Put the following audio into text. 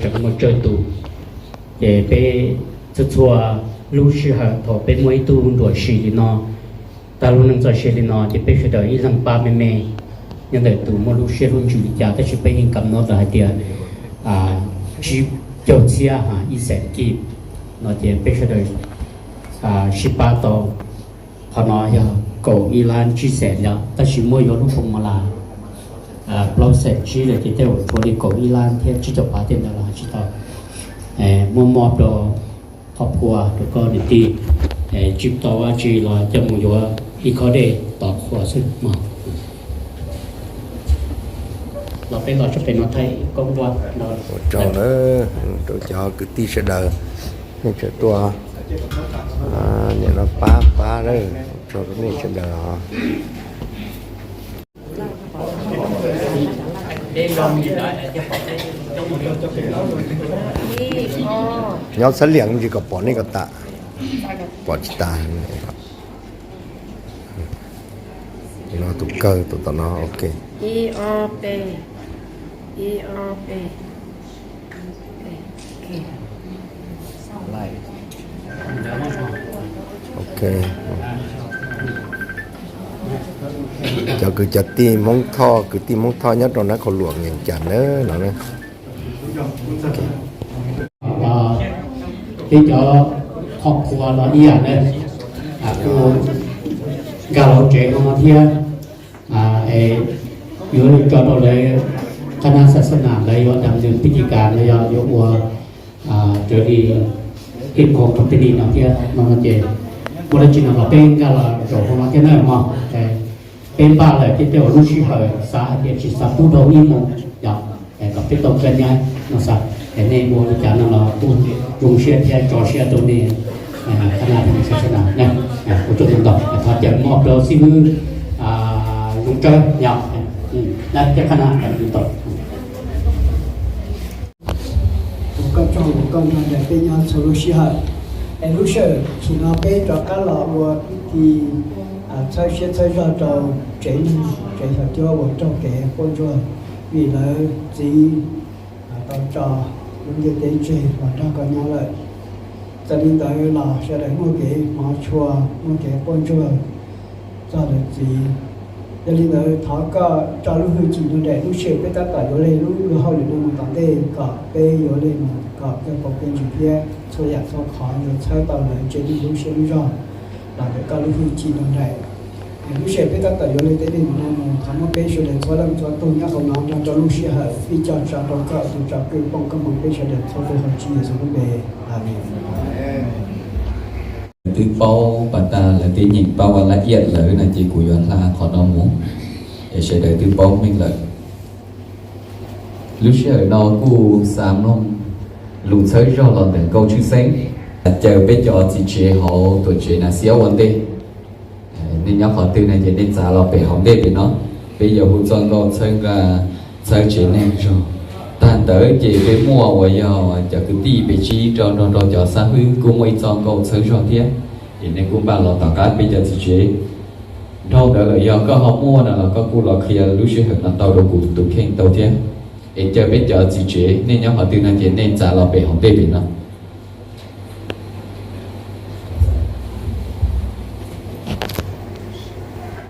Chả có một trời tù. Để bé chua chua lũ sư hở thổ bé mua ít tu đuổi xì đi nó. Ta lũ nâng cho xì đi nó, thì bé phải đợi ít lăng ba mê mê. Nhưng đợi tù mua lũ sư lũ chịu đi chả, ta chỉ bé hình cầm nó là hai tia. À, chỉ châu chia hả, ít sẹn kịp. Nó thì bé phải đợi, à, xì ba tàu. ຂອງເຮົາເນາະ ຢາກເກົ້າອີ່ລ້ານສີ່ແສນແລ້ວ ແຕ່ຊິໝົດຢູ່ລູກຄົງມາລາ ເອີ ເກົ້າແສນສີ່ແລ້ວ ທີ່ແຕ່ວ່າໂທໄດ້ເກົ້າອີ່ລ້ານແທ້ ຊິຈະປາເຕັມດາລາ ຊິຕ້ອງ ເອີ ມອບມອບຕໍ່ຄອບຄົວ ແລ້ວກໍນິຕິ ເອີ ຈິບຕໍ່ວ່າຈີລາ ຈະໝູ່ຢູ່ອີກຂໍ້ເດຕໍ່ຄົວຊຶມາ ລາວເປັນ ລາວຈະເປັນມາໄທກອງວ່າ ໂອ້ ເຈົ້າເດີ ໂຕເຈົ້າຄືຕິສະເດີ ໃຫ້ເຈົ້າຕົວ ອ່າ ເນາະ ປ້າ ປ້າເດີ ໂຊດນີ້ເຊັ່ນດຽວເນາະ ຍອດສະຫຼຽງມັນຊິກະປອນນີ້ກະຕະ ປອນຊິຕາຍ ເນາະ ຕຸກເກີຕຸກຕະເນາະ ໂອເຄ ອີອອເປ ອີອອເປ. ໂອເຄ ເຈົ້າຄືເຈົ້າຕິມົງທໍ ຄືຕິມົງທໍ ຍອດຕອນນັ້ນເຂົາຫຼວງຫຍັງຈັນເດີເນາະ ເອີ ເປັນເຈົ້າຄອບຄົວລະອຽດເດີ ອ່າ ຜູ້ກາລາວເຈຂອງເຮົາເທື່ອ ອ່າ ເອ ຢູ່ຈອດເອົາເລີຍ ຄະນະສາສະໜາເລີຍ ວ່າດຳເນີນພິທີການເລີຍ ຢູ່ອັວ ອ່າ ເຈົ້າດີເຮັດຂອງປະເພນີນຳເທື່ອ ນ້ອງເຈ ບໍ່ໄດ້ຈິນນະວ່າເປັນກາລະໂຈຂອງເຮົາເທື່ອນັ້ນເນາະ ແຕ່ເປັນບາດເລີຍ ທີ່ເຈົ້າຮູ້ຊິເຮົາສາເຮັດຊິສາຜູ້ດອງອີ່ໂມ ຢາກ ເອີ ກໍເປັນຕ້ອງເຄື່ອນຍ້າຍເນາະ ສາ ແຕ່ໃນວງການນັ້ນເນາະ ຜູ້ລົງເຊຍແທ້ ຈອເຊຍໂຕນີ້ ອ່າ ຄະນະທາງສາສະໜານະ ອ່າ ຜູ້ຈຸດນຳດອກ ອ່າ ຖ້າຈະມອບດອກຊິມື ອ່າ ລຸງເຈີຍາວ ອືມ ນະ ຈາກຄະນະທາງສາສະໜາ Con trong con trong để bên nhau số lúc xí hở. Em lúc xưa thì nó bé cho cá lọ ua thì, à, thơi xe thơi do trầu chế, chế hở cho ua trong cái con chua. Vì lỡ gì ເອົາເຈົ້າລຸງເດເຕເຈ ມາເຈົ້າກໍຍາວເລີຍ ຈະລີເຕີຫຼໍ່ ສະແດງໂມເກ ໝໍຊົວ ໂມເກໂປ້ນຊົວ ເຈົ້າເລີຍຈີ ຍາລີເຕີຖອນກໍເຈົ້າລູກຮືຈີໂນແດດ ລູກເຊເປຕັດຕາໂຍເລ ລູກເຮົາຢູ່ໃນໝູ່ຕອນເດ ກໍເປໂຍເລໝູ່ ກໍເປັນປົກເປັນຢູ່ເພຍ ໂຊຢາກໂຊຂໍ ໂຍເຊີເຕົາເລີຍ ເຈລີລູກເຊລູກຢອກ Là để con Lucy chỉ đồng đại. Em Lucy biết tất cả dấu lên tới đỉnh Nam Mô Tham Mô Pế Sư Lê Thoa Lâm Thoa Tôn Nhã Hồng Nón Đang Cho Lucy Hở Phi Cho Sa Trong Cọ Dù Cho Cư Phong Căm Mong Pế Sư Lê Thoa Tôn Hồng Chi Giê-su Bê. Amen. ຄືເປົ້າປາຕາ ແລະ ທີ່ຍິງເປົ້າວ່າລະອຽດເລີຍນະ ທີ່ກູຢອນລາຂໍນ້ອງໝູ ເອເຊເດີ ຄືເປົ້າມິງເລີຍ Lucia nọ cu xám lông, lũ thới do lò tẻng câu chữ xéng. Chờ bếp cho chị chế hậu tuổi chế nà xéo ôn tê. Nên nhóc khó tư này chế nên giá lò bể hóng đêm để nó. Bây giờ hụ dọn gọn thới gà, thới chế nên cho. Tàn tớ chế bếp mua của yo, chả cứ ti bếp chi cho, cho, cho, cho xa hư, cũng mua ít dọn gọn thới do thiếp. Thì nên cũng bà lò tỏ cát bếp cho chị chế. Nâu tớ lửa yo có hóng mua nà lò có cu lò khía Lucia hở nà tàu đồ củ tụ khen tàu thiếp. Ê, chớ bếp chớ chị chế, nên nhóc họ tư năng chế nên giá lò bể hóng tê bể nó.